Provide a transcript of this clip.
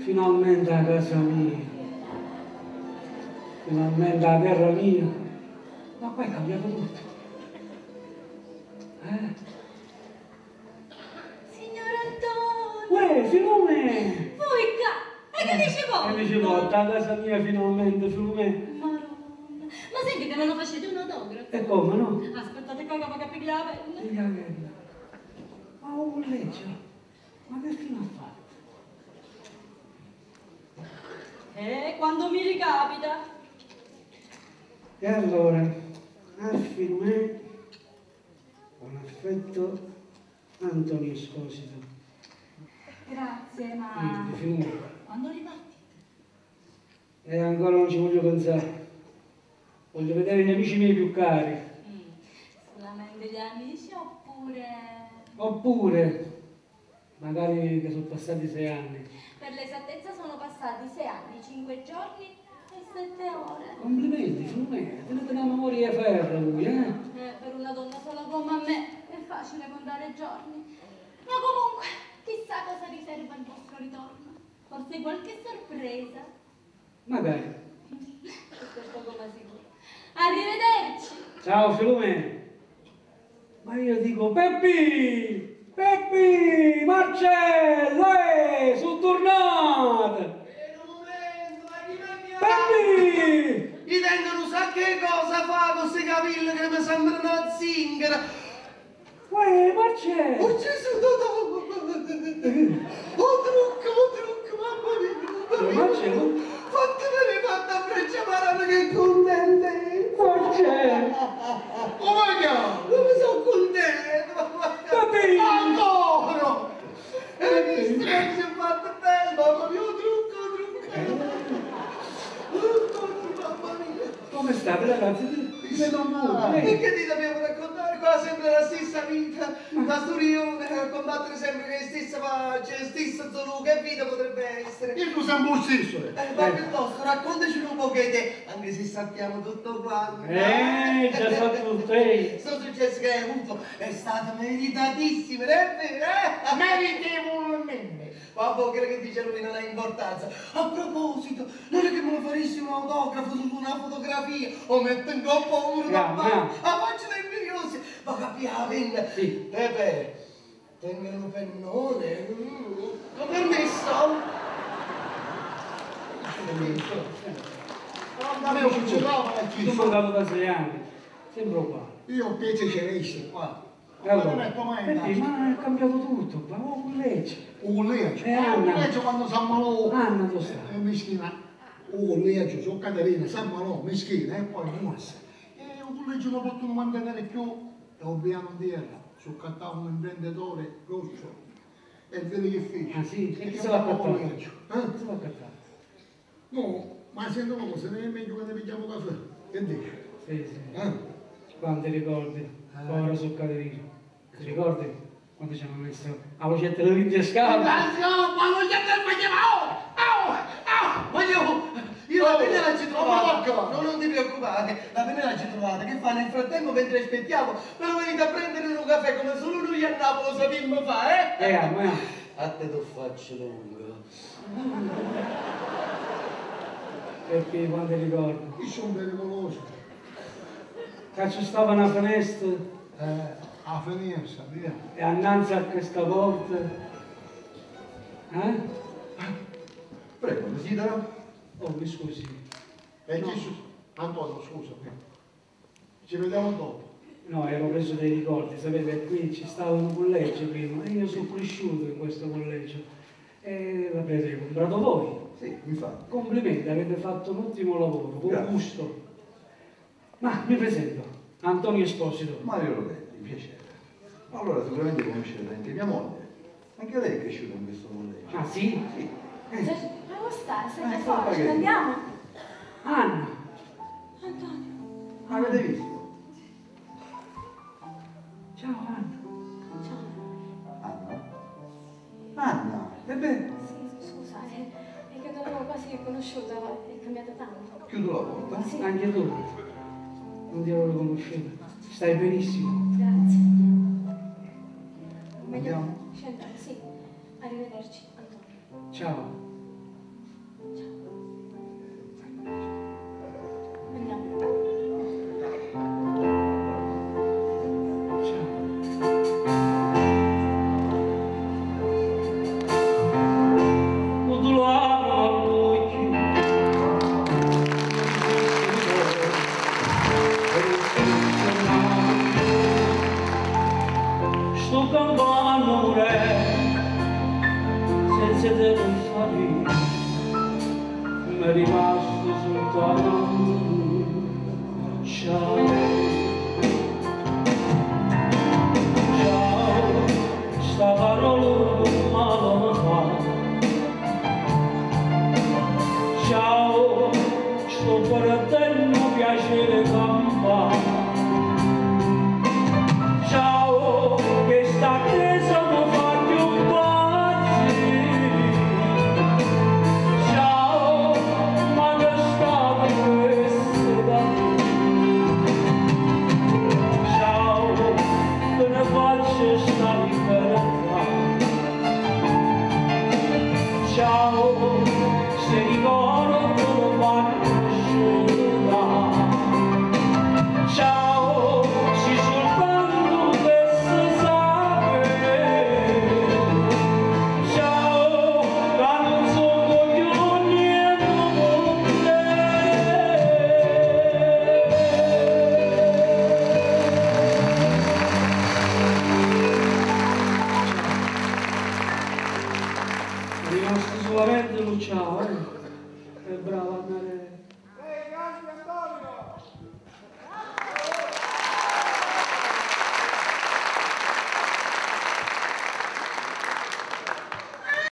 Finalmente 'a casa mia. Finalmente 'a terra mia. Ma qua è cambiato tutto. Eh? Signor Antonio! Uè, Filumè! Voi ccà! E che dice voi? E dice volta, 'a casa mia finalmente, Filumè. Maronna! Ma sentite, me lo facete un autografo? E come no? Aspettate qua che vado a pigliare la penna. Piglia la penna. Ma 'o collegio? Ma che fine ha fatto? Quando mi ricapita. E allora, a Filumè, con affetto, Antonio Esposito. Grazie, ma... Quindi, Filumè. Quando ripartite? E ancora non ci voglio pensare. Voglio vedere gli amici miei più cari. Solamente gli amici oppure... Oppure, magari che sono passati 6 anni. Per l'esattezza sono passati 6 anni, 5 giorni e 7 ore. Complimenti, Filumena, tenete una memoria ferra voi, eh? Per una donna sola come a me è facile contare giorni. Ma comunque, chissà cosa riserva il vostro ritorno. Forse qualche sorpresa. Magari. Questo è poco ma sicuro. Arrivederci! Ciao Filumena! Ma io dico Peppi! Peppi! Marcello! Sono tornato! Peppi! Gli tengono sa che cosa fa con questi capelli che mi sembrano una zingara! Uè, Marcello! Oh Gesù, no, no. Oh trucco, mamma mia! Mamma mia. Marcello? Fatti venire, fatta abbracciare, madonna, che contenta! Marcello! Oh my God! Come sono contento! Peppi! Ancora! E visto che si è fatto bello, mamma mia, oh trucco, trucco! Oh, mamma mia! Come state ragazzi? Ti vedo un po'. E che ti dobbiamo raccontare? Qua sembra la stessa vita, la storione, combattere sempre con la stessa faccia, la stessa zona, che vita potrebbe essere? Io tu sempre lo stesso! Ma piuttosto raccontaci un po' che te, anche se sappiamo tutto quanto. Già so tutto, eh! Sto successo che hai avuto è stato meritatissimo, è vero, eh? Meritevolmente! Vabbè, quello che dice lui non ha importanza. A proposito, non è che me lo faresti un autografo su una fotografia o metto in coppa uno da No, no. a faccia dei invidiosi. Ma capiamo, penna. Sì. Pepe, tengo un pennone. Ho permesso? Ma io non ce l'ho, ma chi Sono sono? mancato da 6 anni, sembra uguale. Io ho piacere qua. E allora, Ma non è come Peppi, ma è cambiato tutto, ma oh, un legge. Un legge. Anna. Un legge quando si ammalò. Anna dove sta? Mischina. Un legge, su Caterina, si ammalò, mischina, e poi morse. E un collegio non potevano mantenere più, e obbliamo in terra. Su cattava un imprenditore grosso. E vedi che fece. Ah sì? E chi E se l'ha un accattato? collegio. Eh? Chi se l'ha accattato? No, ma senti una cosa, non è meglio che ne pigliamo caffè. Che dici? Sì, sì. Eh? Quanti ricordi, povero su Caterina. Ti ricordi quando ci hanno messo la lucetta delle scale? Ma non gli faceva! Au! Au! Ma io la penna l'ho trovata. Oh, No, non ti preoccupare, la penna l'ho trovata. Che fa nel frattempo mentre aspettiamo? Me lo venite a prendere un caffè come solo noi a Napoli sappiamo fare, eh? A me. A te lo faccio lungo. Perché quando ricordi? Io sono pericoloso. Che ci stava una finestra. A finestra, via. E annanzi a questa porta. Eh? Prego, desidera? Oh, mi scusi. E No. chi su... Antonio, scusami. Ci vediamo dopo. No, ero preso dei ricordi, sapete, qui ci stava un collegio prima e io sono cresciuto in questo collegio. E l'avete comprato voi. Sì, infatti. Complimenti, avete fatto un ottimo lavoro, con Grazie. gusto. Ma mi presento, Antonio Esposito. Mario Rovetti, piacere. Allora sicuramente conoscerete anche mia moglie. Anche lei è cresciuta in questo collegio. Ah sì? Sì. Ma come stai? Sei Eh, forte, che- andiamo? Anna! Antonio. Avete visto? Ciao Anna. Ciao. Anna? Anna! E beh, Sì, scusa, è che non l'avevo quasi riconosciuta, è cambiata tanto. chiudo la porta. Sì. Anche tu. Non ti avevo riconosciuta. Stai benissimo. Grazie. Meglio Andiamo? scendere, sì. Arrivederci, Antonio. Ciao. Fatica, mi è rimasto soltanto ciao. Ciao, sta parola male mi fa. Ciao, sto perdendo piacere campare. Ciao, che sta chiesa mi fa più impazzire. Ciao, ma che sta questo da me. Ciao, che ne faccio sta libertà. Ciao, se ricordo lo fanno scendere. Ciao, si soltanto questo sapere. Ciao, che non sono più niente con te. È rimasto solamente un ciao, eh? È bravo a andare.